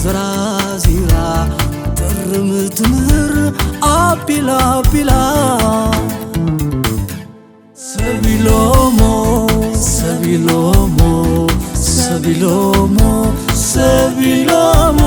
ዝራዚራ ጥርም ትምህር ኣቢላ ኣቢላ ሰቢሎሞ ሰቢሎሞ ሰቢሎሞ ሰቢሎሞ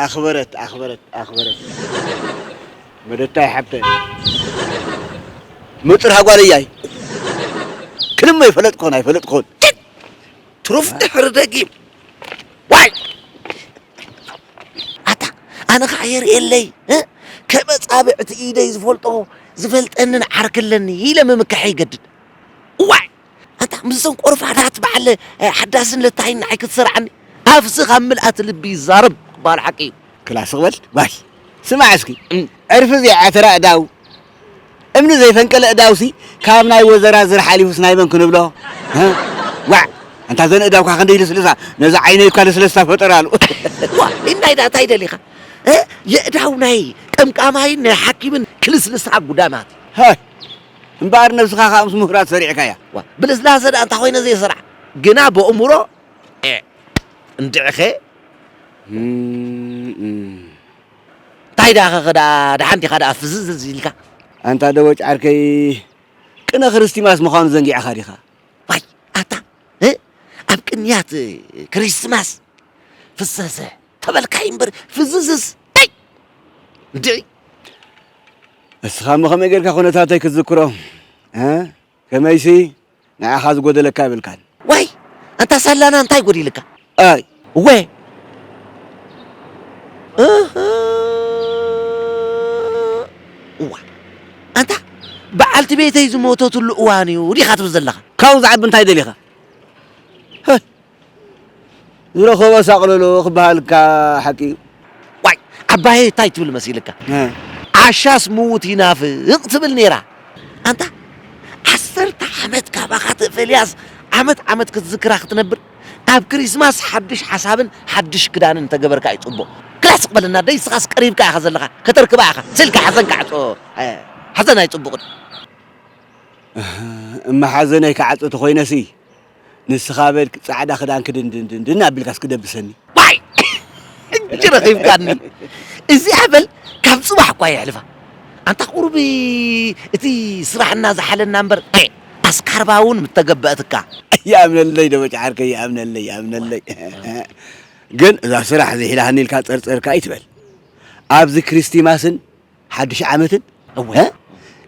ኣኽበረት ኣኽበረት ኣኽበረት መደታይ ሓብተ ምጥር ሃጓል እያይ ክልሞ ይፈለጥኮን ኣይፈለጥኮን ትሩፍ ድሕሪ ደጊም ዋይ ኣታ ኣነ ከዓ የርእየለይ እ? ከመፃብዕቲ ኢደይ ዝፈልጦ ዝፈልጠንን ዓርክለኒ ኢለ ምምካሐ ይገድድ እዋይ ኣታ ምስዞም ቆርፋዳት በዓል ሓዳስን ለታይን ንዓይ ክትሰርዓኒ ኣፍሲ ካብ ምልኣት ልቢ ይዛረብ ክበሃል ሓቂ እዩ ክላስ ክበል ባሽ ስማዕ እስኪ ዕርፊ ዘይዓተራ እዳው እምኒ ዘይፈንቀለ እዳውሲ ካብ ናይ ወዘራዝር ሓሊፉስ ናይ መን ክንብሎ ዋዕ ኣንታ ዘን እዳውካ ክንደይ ልስልሳ ነዚ ዓይነይ እኳ ልስለስታ ፈጠራሉ ዋ እንታይ ዳ እንታይ ደሊኻ የእዳው ናይ ቀምቃማይን ናይ ሓኪምን ክልስልሳ ጉዳማት ሃይ እምበኣር ነብስኻ ከዓ ምስ ምሁራት ሰሪዕካያ ዋ ብልስላሰ ደኣ እንታ ኮይነ ዘይሰርዓ ግና በእምሮ እንድዕኸ እንታይ ደኣ ከኸ ደኣ ደሓን ዲኻ ደኣ ፍዝዝዝ ኢልካ ኣንታ ደቦጭ ዓርከይ ቅነ ክርስቲማስ ምዃኑ ዘንጊዕኻ ዲኻ ዋይ ኣታ ኣብ ቅንያት ክርስትማስ ፍሰሰ ተበልካይ እምበር ፍዝዝዝ ይ እንድዒ እስኻ እሞ ከመይ ጌርካ ኩነታተይ ክትዝክሮ ከመይሲ ንዓኻ ዝጎደለካ የብልካን ዋይ ኣንታ ሳላና እንታይ ጎዲልካ ኣይ እወ እህ፣ እዋ ኣንታ በዓልቲ ቤተይ ዝሞተትሉ እዋን እዩ ዲኻ ትብል ዘለኻ ካብኡ ዝዓቢ እንታይ ደሊኻ ዝረኸቦ ሳቕልሉ ክበሃልካ ሓቂ እዩ ዋይ ዓባየ እንታይ ትብል መሲልካ ዓሻስ ምዉት ይናፍቕ ትብል ነይራ ኣንታ ዓሰርተ ዓመት ካባኻ ተፈልያስ ዓመት ዓመት ክትዝክራ ክትነብር ኣብ ክሪስማስ ሓድሽ ሓሳብን ሓድሽ ክዳንን እንተገበርካ እዩ ፅቡቕ ክላስ ቅበልና ደይ ስኻስ ቀሪብካ ኢኻ ዘለኻ ከተርክባ ኢኻ ስልካ ሓዘን ካዕፆ ሓዘን ኣይፅቡቕን እመሓዘነይ ክዓጽ ተኾይነሲ ንስኻ በል ጻዕዳ ክዳን ክድንድንድንድን ኣቢልካስ ክደብሰኒ ባይ ሕጂ ረኺብካኒ እዚኣ በል ካብ ጽባሕ እኳ የሕልፋ ኣንታ ቁሩብ እቲ ስራሕ እናዝሓለና እምበር ኣስካርባ እውን ምተገበአትካ ይኣምነለይ ደበጭ ዓርከይ ይኣምነለይ ይኣምነለይ ግን እዛ ስራሕ ዝሒላሃኒ ኢልካ ጸርጸርካ ይትበል ኣብዚ ክሪስቲማስን ሓድሽ ዓመትን እወ። እ?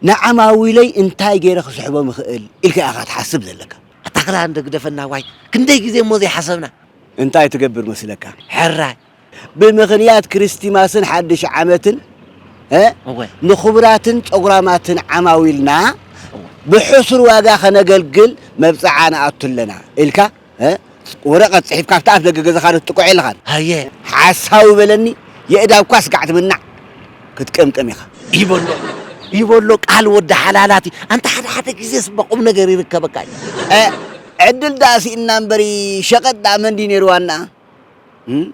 ንዓማዊለይ እንታይ ገይረ ክስሕቦም እኽእል ኢልካ ኢኻ ትሓስብ ዘለካ። ኣታ ክላ እንደ ግደፈና ዋይ ክንደይ ግዜ እሞ ዘይሓሰብና። እንታይ ትገብር መስለካ? ሕራይ። ብምኽንያት ክርስቲማስን ሓድሽ ዓመትን እ? እወ። ንኽቡራትን ጸጉራማትን ዓማዊልና እወ። ብሕሱር ዋጋ ከነገልግል መብጽዓ ንኣቱ ኣለና ኢልካ እ? ወረቐት ጽሒፍካ ኣብቲ ኣፍ ደገ ገዛኻ ዶ ትጥቅዖ የለኻን? ሃየ። ሓሳዊ በለኒ፣ የእዳውኳ ስጋዕ ትምናዕ ክትቅምቅም ኢኻ። ይበሎ፣ ይበሎ ቃል ወዲ ሓላላት እዩ። ኣንታ ሓደ ሓደ ግዜስ እባ ቁም ነገር ይርከበካ እዩ። እ፣ ዕድል ደኣ ስኢንና እምበሪ፣ ሸቐጥ ደኣ መን ድዩ ነይሩ ዋናኣ? እም?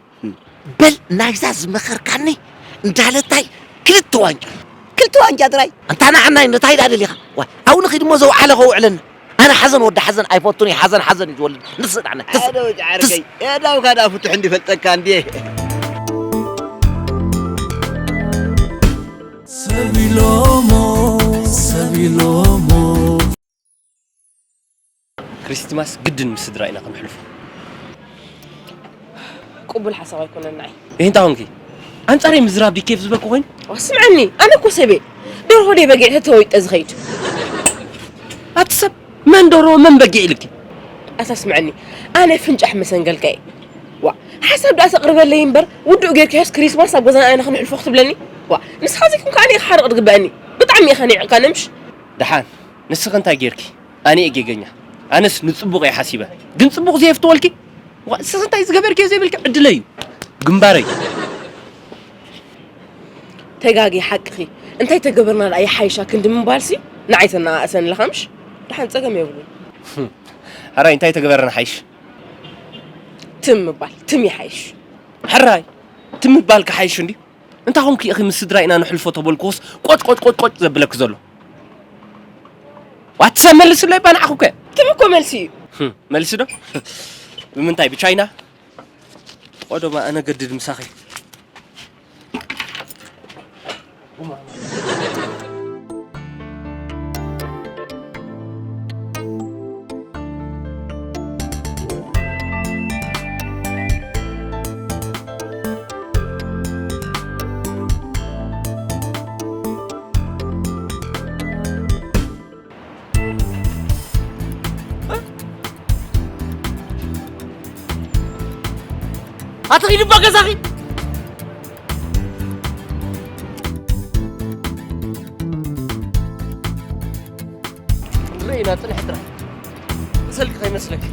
በል ናይዛ ዝመኸርካኒ እንዳለታይ ክልተ ዋንጫ ክልተ ዋንጫ ጥራይ ኣንታ ንዓናይ እንታይ ደኣ ደሊኻ ዋይ ኣብኡ ንኺድ እሞ ዘውዓለ ከውዕለኒ ኣነ ሓዘን ወዲ ሓዘን ኣይፈቱን እየ ሓዘን ሓዘን እዩ ዝወልድ ንስእ ደኣ ንሕስ ኣዶ ጃዓርከይ ኤዳውካ ደኣ ፍቱሕ እንዲፈልጠካ እንድየ ሰቢሎሞ ሰቢሎሞ ክሪስቲማስ ግድን ምስ ስድራ ኢና ከነሕልፎ። ቅቡል ሓሳብ ኣይኮነን ንዓይ። ይህ እንታይ ኾንኪ? ኣንጻረይ ምዝራብ ድዩ ኬፍ ዝበኪ ኮይኑ? ዋ ስምዓኒ፣ ኣነ እኮ ሰብ እየ። ደርሆ ድየ በጊዕ ተተወይጠ ዝኸይድ። ኣቲ ሰብ መን ደርሆ መን በጊዕ ኢልኪ? ኣታ ስምዓኒ፣ ኣነ ፍንጫሕ መሰንገልካ እየ። ዋ ሓሳብ ደኣ ተቕርበለይ እምበር ውዱእ ጌርካዮስ ክሪስማስ ኣብ ገዛና ኢና ከነሕልፎ ክትብለኒ? ዋ ንስኻ ዘይኮንካ ኣነ ኢኻ ሓርቕ ዝግበኣኒ። ብጣዕሚ ኢኻ ኒዕቕካኒ ምሽ? ደሓን ንስኺ እንታይ ጌርኪ? ኣነ እየ ጌገኛ። ኣነስ ንጽቡቕ እየ ሓሲበ። ግን ጽቡቕ ዘየፍትወልኪ? ዋ፣ ንስኺ እንታይ ዝገበርክዮ ዘይብልኪ ዕድለይ እዩ። ግንባረይ። ተጋጊ ሓቅኺ። እንታይ ተገበርና ደኣ ይሓይሻ ክንዲ ምባልሲ ንዓይ ተነኣእሰኒ ኣለኻ ምሽ? ደሓን ጸገም የብሉን። ሕራይ እንታይ ተገበረና ሓይሽ? ትም ምባል ትም ይሓይሽ። ሕራይ ትም ምባል ክሓይሽ እንዲ። እንታይ ኾንኪ ኢኺ ምስ ስድራ ኢና ንሕልፎ ተበልኩስ ቆጭ ቆጭ ቆጭ ቆጭ ዘብለክ ዘሎ? ዋትሰ መልስለይ ባንዓኹ ከ። ትም እኮ መልሲ እዩ። ህም፣ መልሲ ዶ? ብምንታይ ብቻይና? ቆዶማ ኣነ ገድድ ምሳኺ። ኣትኺድ እባ ገዛኺ። ርእይና ጽንሕ ጥራሕ እሰልኪ ከይመስለኪ።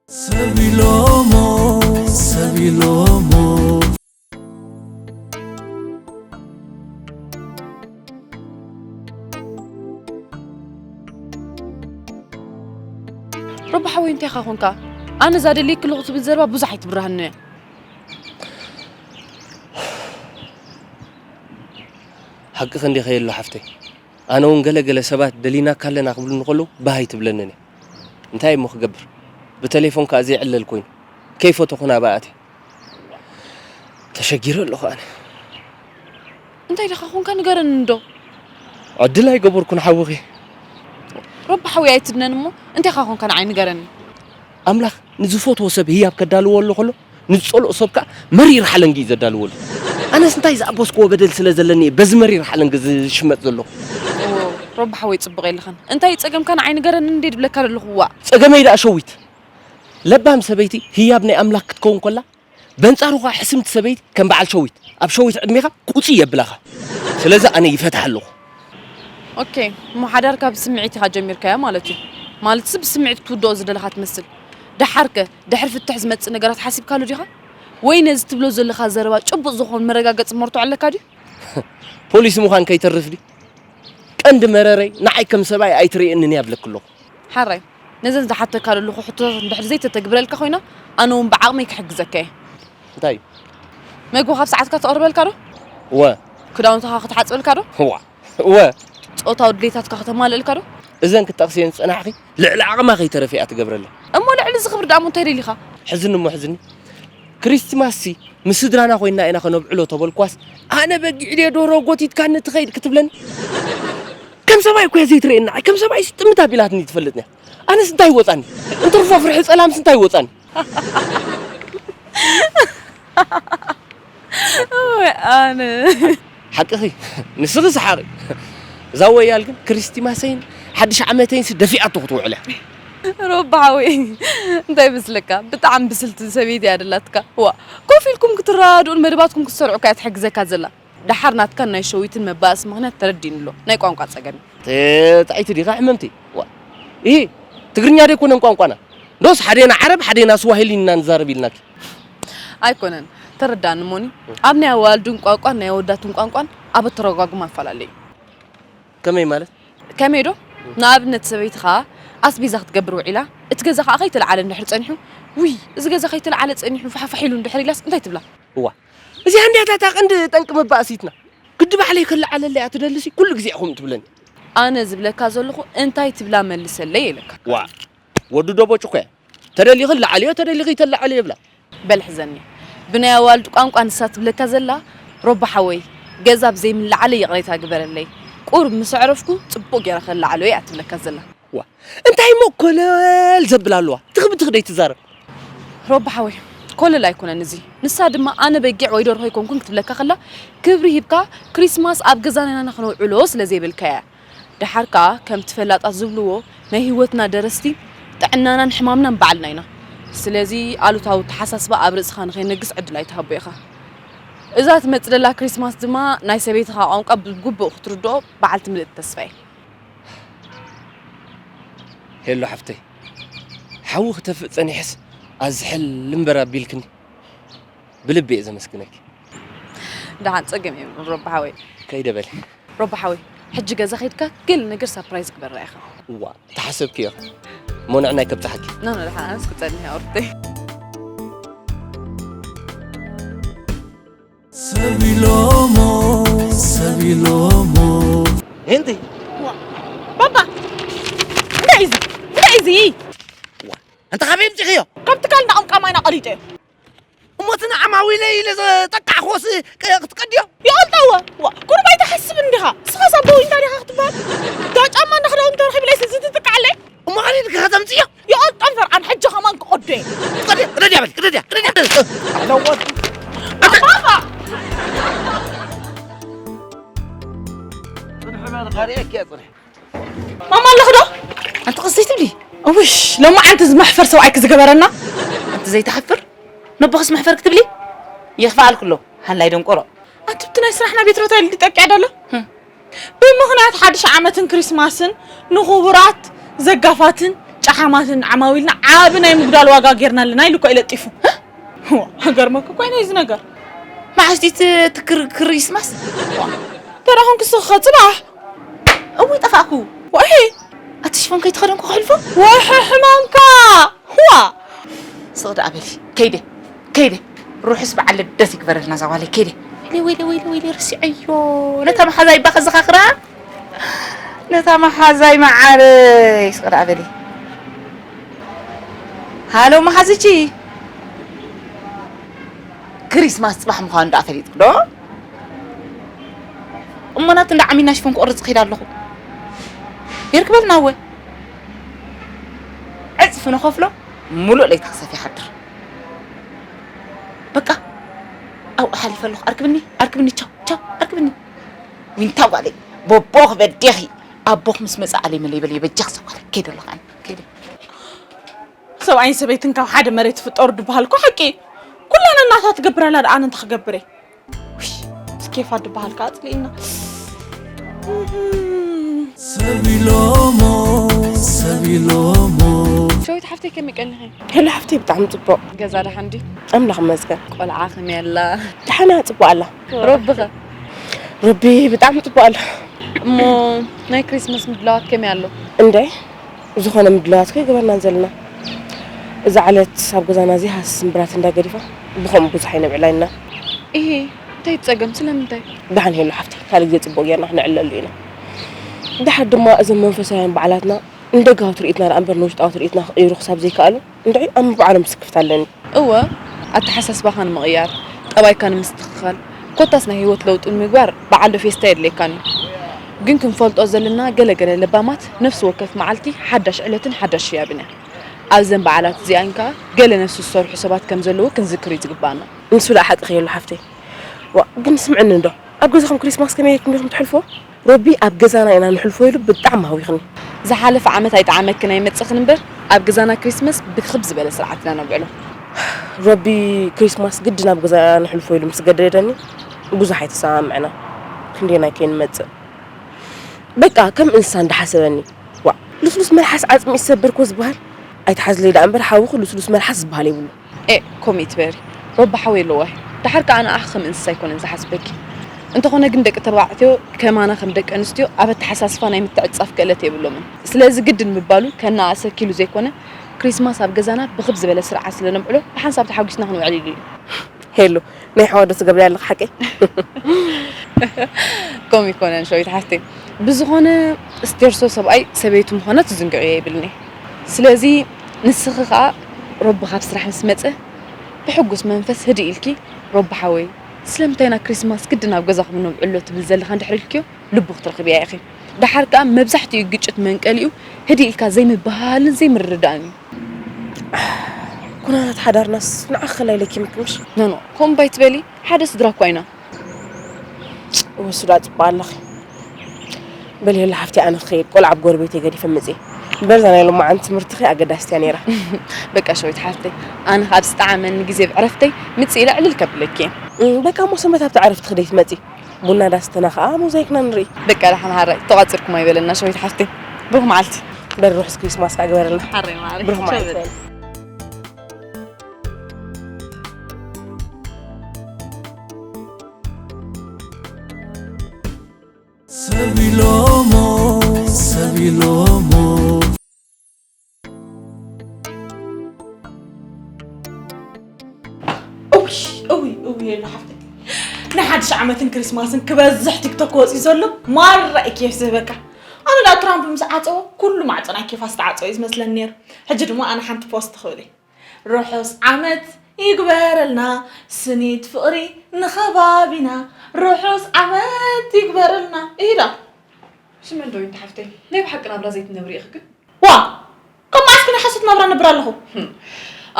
ሰብ ኢሎሞ ሰብ ኢሎሞ። ሮባ ሓወይ እንታይ ኢኻ ኾንካ? ኣነ እዛ ደልየኪ ኣለኹ ትብል ዘረባ ብዙሕ ኣይትብርሃኒ እያ። ሓቅኺ እንዲኺ የሎ ሓፍተይ። ኣነ እውን ገለ ገለ ሰባት ደሊናካ ኣለና ክብሉኒ ከለዉ ባህ ኣይትብለንን እየ። እንታይ እሞ ክገብር? ብተሌፎን ከኣ ዘይዕለል ኮይኑ። ከይፈተኹ ናብኣ ኣትየ። ተሸጊረ ኣለኹ ኣነ። እንታይ ደኻ ኾንካ ንገረኒ እንዶ። ዕድል ኣይገበርኩን ሓውኺ። ረቢ ሓወይ ኣይትድነን እሞ እንታይ ኻ ኾንካ ንዓይ ንገረኒ። ኣምላኽ ንዝፈትዎ ሰብ ህያብ ከዳልዎ ኣሎ ከሎ ንዝጸልኦ ሰብ ከኣ መሪር ሓለንጊ እዩ ዘዳልወሉ። ኣነስ እንታይ ዝኣበስክዎ በደል ስለ ዘለኒ እየ በዚ መሪር ሓለንጊ ዝሽመጥ ዘለኹ። ኦ፣ ረቢ ሓወይ ጽቡቕ የለኻን። እንታይ ጸገምካ ንዓይ ንገረኒ እንዴ ድብለካ ዘለኹ ዋእ። ጸገመይ ደኣ ሸዊት። ለባም ሰበይቲ ህያብ ናይ ኣምላኽ ክትከውን ከላ በንጻሩ ኸኣ ሕስምቲ ሰበይቲ ከም በዓል ሸዊት ኣብ ሸዊት ዕድሜኻ ቁጽይ የብላኻ። ስለዚ ኣነ ይፈትሓ ኣለኹ። ኦኬ፣ እሞ ሓዳርካ ብስምዒት ኢኻ ጀሚርካዮ ማለት እዩ። ማለትሲ ብስምዒት ክትውድኦ ዝደለኻ ትመስል። ደሓርከ ድሕሪ ፍትሕ ዝመጽእ ነገራት ሓሲብካሉ ዲኻ? ወይ ነዚ ትብሎ ዘለኻ ዘረባ ጭቡጥ ዝኾን መረጋገጺ መርትዖ ኣለካ ድዩ? ፖሊስ ምዃን ከይተርፍ ድዩ? ቀንዲ መረረይ ንዓይ ከም ሰብኣይ ኣይትርእየንን እያ እብለኪ ኣለኹ። ሓራይ ነዘን ዝሓተካ ዘለኹ ሕቶታት እንድሕር ዘይተተግብረልካ ኮይና ኣነ እውን ብዓቕመይ ክሕግዘካ እየ። እንታይ እዩ? መግቢ ካብ ሰዓትካ ተቕርበልካ ዶ? እወ። ክዳውንትኻ ክትሓፅበልካ ዶ? እዋ። እወ። ጾታዊ ድሌታትካ ከተማልእልካ ዶ? እዘን ክጠቕስየን ዝጸናሕኺ ልዕሊ ዓቕማ ከይተረፈ እያ ትገብረለን። እሞ ልዕሊ እዚ ክብሪ ደኣ እሞ እንታይ ደሊኻ? ሕዝኒ እሞ ሕዝኒ። ክሪስቲማስሲ ምስ ስድራና ኮይንና ኢና ከነብዕሎ ተበልኳስ ኣነ በጊዕ ድየ ዶሮ ጎቲትካኒ ትኸይድ ክትብለኒ? ከም ሰብኣይ እኮ እያ ዘይትርእየኒ ንዓይ። ከም ሰብኣይሲ ጥምት ኣቢላትኒ ትፈልጥኒ እያ። ኣነስ እንታይ ይወጻኒ? እንትርፎ ፍርሒ ጸላምስ እንታይ ይወጻኒ? ወይ ኣነ። ሓቅኺ፣ ንስኺ ሰሓቒ። እዛ ወያል ግን ክሪስቲማሰይን ሓድሽ ዓመተይንሲ ደፊኣቶ ክትውዕል እያ። ሮባ ሓወይ፣ እንታይ ይመስለካ? ብጣዕሚ ብስልቲ ሰበይቲ እያ ደላትካ። ዋ፣ ኮፍ ኢልኩም ክትረዳድኡን መደባትኩም ክትሰርዑ እኳ እያ ትሕግዘካ ዘላ። ደሓር ናትካን ናይ ሸዊትን መባእሲ ምኽንያት ተረዲእኒ ኣሎ። ናይ ቋንቋ ጸገም እዩ። ተ-፣ ጣይቲ ዲኻ ሕመምቲ? ዋ፣ ኢሂ፣ ትግርኛ ደይኮነን ቋንቋና። ዶስ ሓዴና ዓረብ፣ ሓዴና ስዋሂሊ ኢና ንዛረብ ኢልናኪ። ኣይኮነን፣ ተረዳእኒ እሞኒ። ኣብ ናይ ኣዋልድን ቋንቋን ናይ ኣወዳትን ቋንቋን ኣብ ኣተረጓጉማ ይፈላለ እዩ። ከመይ ማለት? ከመይ ዶ? ንኣብነት ሰበይትኻ ኣስቤዛ ክትገብር ውዒላ፣ እቲ ገዛ ኸኣ ከይተለዓለ እንድሕር ጸኒሑ፣ ውይ፣ እዚ ገዛ ከይተለዓለ ጸኒሑ ፋሕፋሕ ኢሉ እንድሕር ኢላስ እንታይ ትብላ? እዋ፣ እዚኣ እንድያ እታ ቀንዲ ጠንቂ መባእሲትና። ግዲ ባዕለይ ከለዓለለይ እያ ትደልሲ፣ ኩሉ ግዜ ኢኹም ትብለኒ። ኣነ ዝብለካ ዘለኹ እንታይ ትብላ መልሰለይ ኢለካ። ዋ፣ ወዲ ዶቦጭ እኮ እያ። ተደሊኺ ለዓልዮ፣ ተደሊኺ ተለዓልዮ ይብላ። በል ሕዘኒ። ብናይ ኣዋልድ ቋንቋ ንሳ ትብለካ ዘላ፣ ሮባ ሓወይ፣ ገዛ ብዘይምለዓለይ ይቕሬታ ግበረለይ። ቁሩብ ምስ ኣዕረፍኩ ጽቡቕ ገይረ ከለዓሎ እያ ትብለካ ዘላ። ዋ፣ እንታይ እሞ ኮለል ዘብል ኣለዋ? ትኽቢ ትኽደይ ትዛረብ። ሮባ ሓወይ፣ ኮለል ኣይኮነን እዚ። ንሳ ድማ ኣነ በጊዕ ወይ ደርሆ ኣይኮንኩን ክትብለካ ከላ፣ ክብሪ ሂብካ ክሪስማስ ኣብ ገዛና ኢና ከነውዕሎ ስለ ዘይበልካያ። ደሓር ከኣ ከምቲ ፈላጣት ዝብልዎ ናይ ህይወትና ደረስቲ ጥዕናናን ሕማምናን ባዕልና ኢና። ስለዚ ኣሉታዊ ኣተሓሳስባ ኣብ ርእስኻ ንኸይነግስ ዕድል ኣይትሃቦ ኢኻ። እዛ ትመጽእ ዘላ ክሪስማስ ድማ ናይ ሰበይትኻ ቋንቋ ብግቡእ ክትርድኦ በዓልቲ ምልእቲ ተስፋ እየ። ሄሎ ሓፍተይ፣ ሓዊ ክተፍእ ጸኒሕስ ኣዝሕል እምበር ኣቢልክኒ። ብልቢ እየ ዘመስግነኪ። ደሓን ጸገም የብሉን ሮቢ ሓወይ። ከይደ በሊ። ሮቢ ሓወይ፣ ሕጂ ገዛ ከይድካ ገለ ነገር ሳፕራይዝ ግበራ ኢኻ። እዋ፣ ተሓሰብክዮ። እሞ ንዕናይ ከብጽሓኪ። ኖ፣ ኖ፣ ደሓን ኣነስ ክጸንሕ እየ ኦርተይ። ሰብ ኢሎሞ ሰብ ኢሎሞ ሄንቲ ባባ እንታይ እዩ እዚ እንታይ እዩ እዚ ዋ እንተ ካበይ ምፂኽዮ ካብ ትካል እንዳቐምቃማ ኢና ቀሊጠዮ እሞ እቲ ንዓማዊለይ ኢለ ዘጠቃዕክዎስ ቅ- ክትቀድዮ ይቐልጠዎ ዋ ቁሩብ ኣይትሓስብ እንዲኻ ስኻስ ኣቦ እንታይ ዲኻ ክትበሃል ዳ ጫማ እንዳ ክዳውንቲ ተረኺብለይስ እዚ ትጥቃዓለይ እሞ ኸሊልኪ ከተምፅዮ ይቐልጠን ፈርዓን ሕጂ ኸማን ክቐዶ እየ ትቀድዮ ቅደድያ በል ቅደድያ ቅደድያ ኣለዎ ፅንሒ በል ኻሪአኪ እያ ፅንሒ ማማ ኣለኹ ዶ ኣንቲ ቅስቲ ትብሊ እውሽ ሎማዓንቲ እዚ መሕፈር ሰብኣይኪ ዝገበረና ኣንቲ ዘይትሓፍር ነቦኽስ መሕፈር ክትብሊ የኽፍኣልኩ ኣሎ ሃላይ ደንቆሮ ኣንቲ ብቲ ናይ ስራሕና ቤት ሮታ ኢሉ ጠቂዓ ዳሎ ብምኽንያት ሓድሽ ዓመትን ክሪስማስን ንኽቡራት ዘጋፋትን ጨሓማትን ዓማዊልና ዓቢ ናይ ምጉዳል ዋጋ ጌርና ኣለና ኢሉ እኮ እዩ ለጢፉ ሃገር መክ ኮይነ እዚ ነገር መዓስቲ ክሪስማስ ተራኹም ክስኸ ፅባሕ እዊ ጠፋእኩ ወሒ ኣቲ ሽፎን ከይተኸደንኩ ክሕልፎ ወሒ ሕማምካ ዋ ስቕ ደኣ በሊ ከይደ ከይደ ሩሕስ በዓል ልደት ይግበረልና እዛ ጓለይ ከይደ ወይለ ወይለ ወይለ ወይለ ርስዐዮ ነታ መሓዛይ እባ ከዘኻኽራ ነታ መሓዛይ መዓረይ ስቕ ደኣ በሊ ሃሎ መሓዝቺ ክሪስማስ ፅባሕ ምዃኑ ደኣ ፈሊጥክ ዶ እሞ ናብቲ እንዳ ዓሚና ሽፎን ክቆርፅ ክይድ ኣለኹ ይርክበልና እወ ዕፅፊ ንኸፍሎ ሙሉእ ለይታ ክሰፍ ይሓድር በቃ ኣብኡ ሓሊፈ ኣለኹ ኣርክብኒ ኣርክብኒ ቻው ቻው ኣርክብኒ ዊንታ ጓለይ ቦቦ ክበዴኺ ኣቦኽ ምስ መፅእ ኣለይ መለይ በለይ በጃኽ ሰጓለ ከይደ ኣለኹ ኣነ ከይደ ሰብኣይን ሰበይትን ካብ ሓደ መሬት ይፍጠሩ ድበሃል እኮ ሓቂ ኩላ ነናታ ትገብር ኣላ ደኣ ኣነ እንታይ ክገብር እየ ውይ፣ ስኬፋ ድበሃል ከዓ ኣፅሊእና ሰብ ኢሎሞ ሰብ ኢሎሞ ሸዊት ሓፍተይ ከመይ ቀኒኺ? ሄሎ ሓፍተይ ብጣዕሚ ፅቡቕ። ገዛ ደሓን ድዩ? ኣምላኽ ይመስገን። ቆልዓ ከመይ ኣላ? ደሓና ፅቡቕ ኣላ። ረቢ ኸ? ረቢ ብጣዕሚ ፅቡቕ ኣላ። እሞ ናይ ክሪስመስ ምድላዋት ከመይ ኣሎ? እንደ ዝኾነ ምድላዋት ከይገበርናን ዘለና። እዛ ዕለት ኣብ ገዛና ዘይሃስስ ስምብራት እንዳ ገዲፋ ብኸምኡ ብዙሕ ኣይነብዕላ ኢና። ኢሂ እንታይ ጸገም ስለምንታይ? ደሓን ሄሉ ሓፍተይ ካልእ ግዜ ጽቡቕ ጌርና ክነዕልለሉ ኢና። ደሓር ድማ እዞም መንፈሳውያን በዓላትና ንደጋዊ ትርኢትና ደኣ እምበር ንውሽጣዊ ትርኢትና ክቕይሩ ክሳብ ዘይከኣሉ እንድዒ ኣብ ምብዓሎም ስክፍታ ኣለኒ። እወ ኣተሓሳስባኻ ንምቕያር፣ ጠባይካ ንምስትኽኻል፣ ኮታስ ናይ ህይወት ለውጢ ንምግባር በዓል ዶ ፌስታ የድልየካን እዩ። ግን ክንፈልጦ ዘለና ገለ ገለ ለባማት ነፍሲ ወከፍ መዓልቲ ሓዳሽ ዕለትን ሓዳሽ ህያብን እያ። ኣብዘን በዓላት እዚኣን ከኣ ገለ ነፍሲ ዝሰርሑ ሰባት ከም ዘለዉ ክንዝክር እዩ ዝግብኣና። ንሱ ደኣ ሓቅኺ የሉ ሓፍተይ። ዋእ ግን ስምዕኒ እንዶ ኣብ ገዛኹም ክሪስማስ ከመይ ጌርኩም ዲኹም ትሕልፍዎ? ሮቢ ኣብ ገዛና ኢና ንሕልፎ ኢሉ ብጣዕሚ ሃዊኽኒ። ዝሓለፈ ዓመት ኣይጠዓመክን ኣይመጽእኽን እምበር ኣብ ገዛና ክሪስመስ ብክብ ዝበለ ስርዓት ኢና ነብዕሎ። ሮቢ ክሪስማስ ግድን ኣብ ገዛና ንሕልፎ ኢሉ ምስ ገደደኒ ብዙሕ ኣይተሰማምዕናን። ክንደየናይ ከይንመጽእ በቃ ከም እንስሳ እንዳሓሰበኒ። ዋእ ልስሉስ መልሓስ ዓጽሚ ይሰበር እኮ ዝበሃል። ኣይትሓዝለይ ደኣ እምበር ሓውኺ ልስሉስ መልሓስ ዝበሃል የብሉን። ኤእ ከምኡ ኣይትበሪ ሮቢ ሓወይ ኣለዋ እዩ ደሓር ከኣ ንኣኺ ከም እንስሳ ኣይኮነን ዝሓስበኪ እንተኾነ ግን ደቂ ተባዕትዮ ከማና ከም ደቂ ኣንስትዮ ኣብ ኣተሓሳስባ ናይ ምትዕጽጻፍ ክእለት የብሎምን ስለዚ ግድን ምባሉ ከነኣእሰኪ ኢሉ ዘይኮነ ክሪስማስ ኣብ ገዛና ብኽብ ዝበለ ስርዓት ስለ ነብዕሎ ብሓንሳብ ተሓጒስና ክንውዕል ኢሉ እዩ። ሄሉ ናይ ሓዋ ዶ ትገብርያ ኣለኺ ሓቀይ? ከምኡ ኣይኮነን ሸዊት ሓፍተይ ብዝኾነ ስቴርሶ ሰብኣይ ሰበይቱ ምዃና ትዝንግዕዮ የብልኒ ስለዚ ንስኺ ኸኣ ሮቢ ካብ ስራሕ ምስ መጸ ብሕጉስ መንፈስ ህድእ ኢልኪ ሮቢ ሓወይ ስለምንታይ ኢና ክሪስማስ ግድን ኣብ ገዛኹም ነብዕሎ ትብል ዘለኻ እንድሕር ኢልክዮ ልቡ ክትረኽብያ ኢኺ ደሓር ከኣ መብዛሕትኡ ግጭት መንቀሊኡ ህድእ ኢልካ ዘይምብህሃልን ዘይምርድዳእን እዩ። ኩነታት ሓዳርናስ ንዓኺ ከላይለኪ ምክምሽ። ኖኖ ከምኡ ኣይትበሊ ሓደ ስድራ እኳ ኢና። እወ እሱ ደኣ ፅቡቕ ኣለኺ። በሊ ሄሉ ሓፍተይ ኣነ ክኸይድ ቆልዓ ኣብ ጎረቤተይ ገዲፈ መፅየ። እምበር እዛ ናይ ሎማዓንቲ ትምህርትኺ ኣገዳሲት እያ ነይራ። በቃ ሸዊት ሓፍተይ ኣነ ከዓ ብዝጠዓመኒ ግዜ ብዕረፍተይ ምፅእ ኢለ ዕልል ከብለኪ እየ። በቃ እሞ ሰንበት ኣብቲ ዕረፍትኺ ደይትመፂ? ቡና ዳስተና ኸዓ ሞዛይክና ንርኢ። በቃ ደሓን ሓራይ ተቋፂርኩም ኣይበለና ሸዊት ሓፍተይ። ብሩኽ መዓልቲ። በል ርሑስ ክሪስማስ ከዓ ግበረልና። ሓራይ መዓረይ። ብሩኽ መዓልቲ። ዓመትን ክሪስማስን ክበዝሕ ቲክቶክ ወፂኡ ዘሎ ማራ እዩ ኬፍ ዝህበካ። ኣነ ዳ ትራምፕ ምስ ዓፀዎ ኩሉ ማዕፆ ናይ ኬፋ ዝተዓፀወ እዩ ዝመስለኒ ነይሩ። ሕጂ ድማ ኣነ ሓንቲ ፖስት ክብል እየ። ርሑስ ዓመት ይግበረልና፣ ስኒት ፍቕሪ ንኸባቢና፣ ርሑስ ዓመት ይግበረልና። እሂዳ። ስምዕን ዶ ይንተ ሓፍተይ፣ ናይ ብሓቂ ናብራ ዘይትነብሪ ኢኺ ግን? ዋ፣ ካብ መዓስ ግን ሓሶት ናብራ ነብር ኣለኹ? ህም።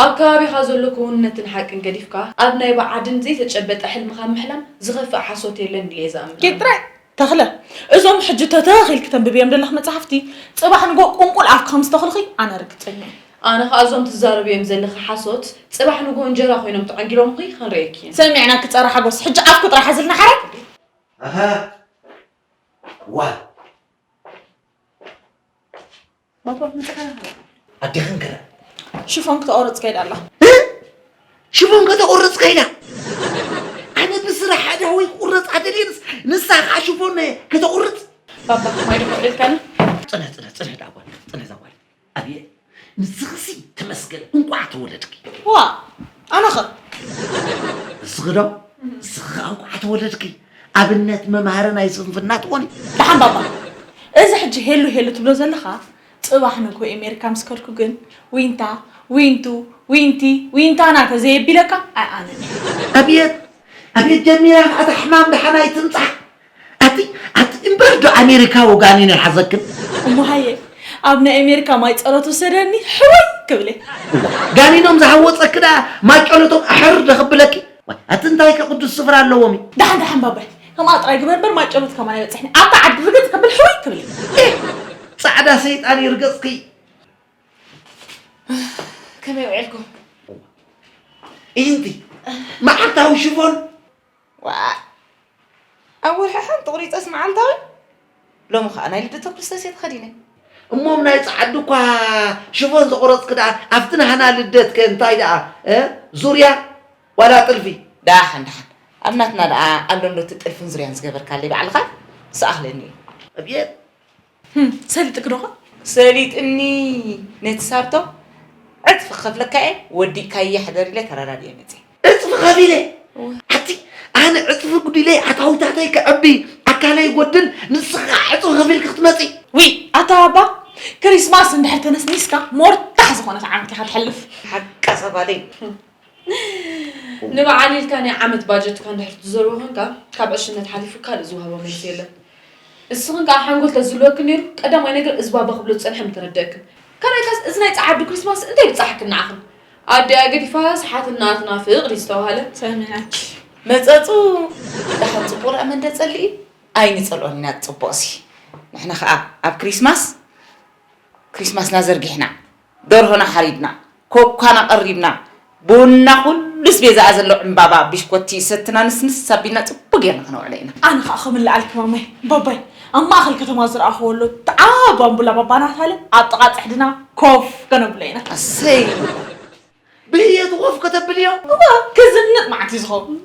ኣብ ከባቢኻ ዘሎ ክውንነትን ሓቅን ገዲፍካ፣ ኣብ ናይ ብዓድን ዘይተጨበጠ ሕልምኻ ምሕላም ዝኸፍእ ሓሶት የለን ኢለ እየ ዝኣምን። ጌጥ ጥራይ። ተኽለ፣ እዞም ሕጂ ተተኺልኪ ተንብብዮም ዘለኺ መጻሕፍቲ፣ ጽባሕ ንጎ ቁንቁል ኣፍኪ ከም ዝተኽልኺ ኣነ ርግጸኛ እየ። ኣነ ኸኣ እዞም ትዛረብዮም ዘለኺ ሓሶት፣ ጽባሕ ንጎ እንጀራ ኮይኖም ተዓንጊሎምኺ ክንርእየኪ እየ። ሰሚዕናኪ ጸረ ሓጎስ፣ ሕጂ ኣፍኪ ጥራሕ ሓዝልና ሓራይ። ኣሃ ዋ ባባ ምጽኻ ኣዴኽን ከ ሽፎን ክተቆርጽ ከይዳ ኣላ። ሽፎን ከተቁርጽ ከይዳ ኣነ ብስራሕ ሓደ ወይ ቁረጽ ኣደልየንስ ንሳ ከዓ ሽፎን ከተቁርጽ ባባ ማይ ድሞ ዕልልካኒ ጽነ ጽነ ጽነ ዳጓል ጽነ ዛጓል ኣብየ ንስኽሲ ተመስገን እንቋዕ ተወለድኪ ዋ ኣነኸ እስኺ ዶ እስኺ ከዓ እንቋዕ ተወለድኪ ኣብነት መምሃሪ ናይ ስንፍና ትኾኒ ደሓን ባባ እዚ ሕጂ ሄሉ ሄሉ ትብሎ ዘለኻ ጽባሕ ንግሆ ኤሜሪካ ምስ ከድኩ ግን ዊንታ ዊንቱ ዊንቲ ዊንታና ተዘየቢለካ ኣይኣምን እየ። ኣብየት ኣብየት ጀሚራ ከዓ እታ ሕማም ደሓን ኣይትምፃእ ኣቲ ኣቲ እምበር ዶ ኣሜሪካ ወጋኒን ይሓዘክን እሞ ሃየ ኣብ ናይ ኣሜሪካ ማይ ፀሎት ውሰደኒ ሕወይ ክብል እየ። ጋኒኖም ዝሃወፀኪ ደኣ ማይ ጨሎቶም ኣሕር ዶ ክብለኪ ኣቲ እንታይ ከ ቅዱስ ስፍራ ኣለዎም እዩ ደሓን ደሓን ባባይ ከምኣ ጥራይ ግበር እምበር ማይ ጨሎት ከማን ኣይበፅሕኒ ኣብታ ዓዲ ርግፅ ከብል ሕወይ ክብል እየ። ፃዕዳ ሰይጣን ይርገፅኪ ከመይ ውዒልኩም? ኢንቲ መዓልታዊ ሽፎን ዋእ ኣብ ወርሒ ሓንቲ ቁሪፀስ መዓልታዊ ሎሚ ከዓ ናይ ልደተ ክርስቶስ እየ ተኸዲነ እሞም ናይ ፀዓዱ እኳ ሽፎን ዘቑረፅኪ ደኣ ኣብቲ ናህና ልደት ከ እንታይ ደኣ እ? ዙርያ ዋላ ጥልፊ ዳሓን ዳሓን ኣብ ናትና ደኣ ኣሎ እንዶ እቲ ጥልፍን ዙርያን ዝገበርካለይ ባዕልኻ ዝኣኽለኒ እዩ ኣብየት ህም፣ ሰሊጥኪ ዶ ኸ? ሰሊጥኒ ነቲ ሳርቶ ዕጽፊ ክኸፍለካ እየ ወዲእካያ ሕደር ኢለ ተረዳዲኤ መጽየ። ዕጽፊ ከፊለ ኣቲ ኣነ ዕጽፊ ጉዲለይ ኣታዊታተይ ክዕቢ ኣካለይ ይጎድል ንስኺ ከዓ ዕጽፊ ከፊልኪ ክትመጺ። ውይ ኣታ ባባ ክሪስማስ እንድሕር ተነስኒስካ ሞርታሕ ዝኾነት ዓመት ኢኻ ትሐልፍ። ሓቃ ሰባደይ። ንበዓል ኢልካ ናይ ዓመት ባጀትካ እንድሕር ትዘርቦ ኮንካ ካብ ዕሽነት ሓሊፉ ካልእ ዝወሃቦ መልሲ የለን። እስኽን ከኣ ሓንጎል ተዝህልወክን ነይሩ ቀዳማይ ነገር እዚ ባባ ክብሎ ዝጸንሐ ምተረደእክን። ካልኣይካስ እዚ ናይ ጸዓዱ ክሪስማስ እንታይ ብጻሓክን ንዓኽን? ኣዲኣ ገዲፋስ ሓትንኣ ትናፍቕ ድዩ ዝተባህለ? ሰሚዐኪ። መጸጹ ደሓን ጽቡቕ ደኣ መን ደጸሊ እዩ? ኣይንጸልኦን ኢና ጽቡቕሲ። ንሕና ከኣ ኣብ ክሪስማስ ክሪስማስና ዘርጊሕና፣ ደርሆና ሓሪድና፣ ኮኳና ቀሪብና፣ ቡና ኩሉስ ቤዛኣ ዘሎ ዕምባባ ብሽኮቲ ሰትና ንስንስ ኣቢልና ጽቡቕ ጌርና ክነውዕሎ ኢና። ኣነ ኸኣ ከምለኣልኪ ማማይ ባባይ ኣብ ማእኸል ከተማ ዝረኣኽዎ ኣሎ ተዓብ ኣምቡላ ባባ ናታለ ኣብ ጥቓ ጽሕድና ኮፍ ከነብሎ ኢና። ኣሰይ ብህየቱ ኮፍ ከተብልዮ? እዋ ክዝንጥ መዓት እዩ ዝኸውን።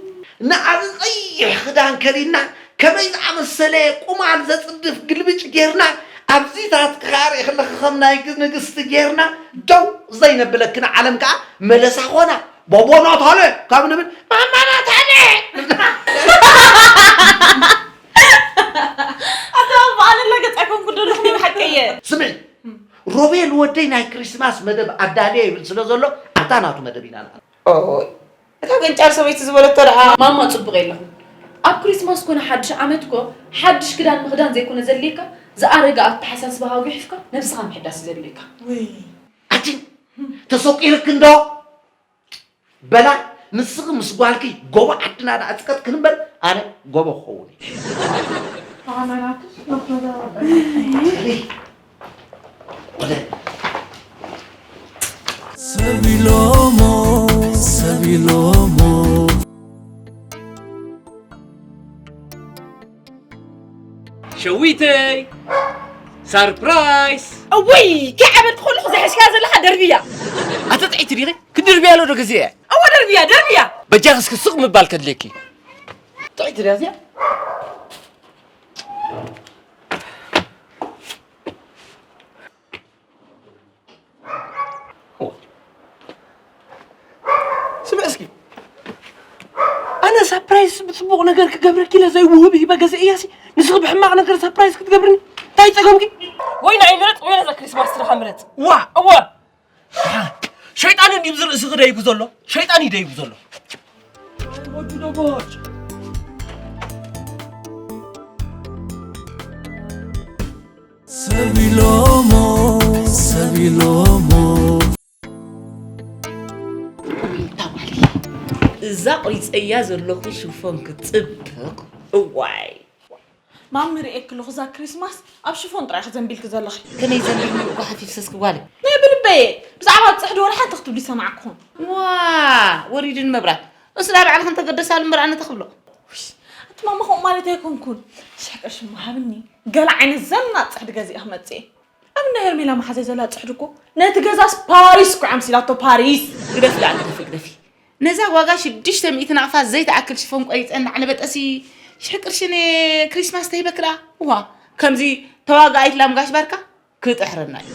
ንዓዚ ቀይሕ ክዳን ከዲንና ከመይ ዝኣመሰለ ቁማል ዘጽድፍ ግልብጭ ጌርና ኣብዚታት ክኻርእ ከለኺ ከም ናይ ንግስቲ ጌርና ደው ዘይነብለክን ዓለም ከኣ መለሳ ኾና ቦቦ ናታለ ካብ ንብል ማማ ናታለ ኣታ በዓል ኣለገጽ ኣይኮንኩ ደለኹ ብሓቀየ ስምዒ ሮቤል ወደይ ናይ ክሪስማስ መደብ ኣዳልየ ይብል ስለ ዘሎ ኣብታ ናቱ መደብ ኢና ንኣቱ። ኦይ እታ ገንጫር ሰበይቲ ዝበለቶ ደኣ። ማማ ጽቡቕ የለኹን። ኣብ ክሪስማስ ኮነ ሓድሽ ዓመት እኮ ሓድሽ ክዳን ምኽዳን ዘይኮነ ዘድልየካ ዝኣረገ ኣተሓሳስባኻ ጉሒፍካ ነብስኻ ምሕዳስ እዩ ዘድልየካ። ውይ ኣቲ ተሰቂርክ እንዶ በላ ንስኺ ምስ ጓልኪ ጎቦ ዓድና ደኣ ጽቀጥክን እምበር ኣነ ጎቦ ክኸውን እየ። ሰብ ኢሎሞ ሰብ ኢሎሞ ሸዊተይ ሳርፕራይስ እውይ ከይዓበድኩ ከለኹ ዘሕዝካያ ዘለኻ ደርብያ ኣተ ጥዕይቲ ዲኺ ክድርብያ ሎ ዶ ግዜ እያ እወ ደርብያ ደርብያ በጃኺ እስኪ ስቕ ምባል ከድልየኪ ጥዕይቲ ድያ እዚኣ ስምዕ እስኪ ኣነ ሳፕራይዝ ጽቡቕ ነገር ክገብረኪ ኢለ ዘይውህብ ሂበ ገዚኤያሲ፣ ንስኺ ብሕማቕ ነገር ሳፕራይዝ ክትገብርኒ? እንታይ ጸገምኪ? ወይ ንዓይ ምረጽ ወይ ነዛ ክሪስማስ ትረኻ ምረጽ። ዋ! እወ! ሸይጣን እንዲም ዝርእስኺ ደይቡ ዘሎ፣ ሸይጣን እዩ ደይቡ ዘሎ። ወዱ ደጎች። ሰብ ኢሎሞ፣ ሰብ ኢሎሞ። እዛ ቆሪፀያ ዘለኹ ሽፎን ክትፅብቕ። እዋይ። ማሚ ርእየኪ ኣለኹ፣ እዛ ክሪስማስ ኣብ ሽፎን ጥራይ ክትዘንቢልኪ ዘለኺ። ከመይ ዘንቢል ምሉእ ጓሓፍ ይፍሰስኪ ጓለይ? ናይ ብልበየ፣ ብዛዕባ ፅሕዲ ወላ ሓንቲ ክትብሊ ሰማዕኩኹም። ዋ፣ ወሪድን መብራት። እሱ ዳ ባዕልኽን ተገደሳሉ እምበር ኣነ ተኽብሎ። ውሽ፣ ኣቲ ማማ ከምኡ ማለት ኣይኮንኩን። ሽሕ ቅርሺ እሞ ሃብኒ። ገለ ዓይነት ዘናጥ ፅሕዲ ገዚአ ክመፅእ እየ። ኣብ እንዳ ሄርሜላ መሓዘይ ዘላ ፅሕዲ እኮ ነቲ ገዛስ ፓሪስ እኮ ኣምሲላቶ፣ ፓሪስ። ግደፊ ደኣ፣ ግደፊ፣ ግደፊ። ነዛ ዋጋ ሽዱሽተ ሚእቲ ናቕፋ ዘይትኣክል ሽፎን ቆሪፀ እንዳዕነበጠሲ ሽሕ ቅርሺ ንክሪስማስ ተሂበኪ ደኣ? እዋ፣ ከምዚ ተዋጋኣይት ላም ጋሽ ባርካ ክጥሕረና እዩ።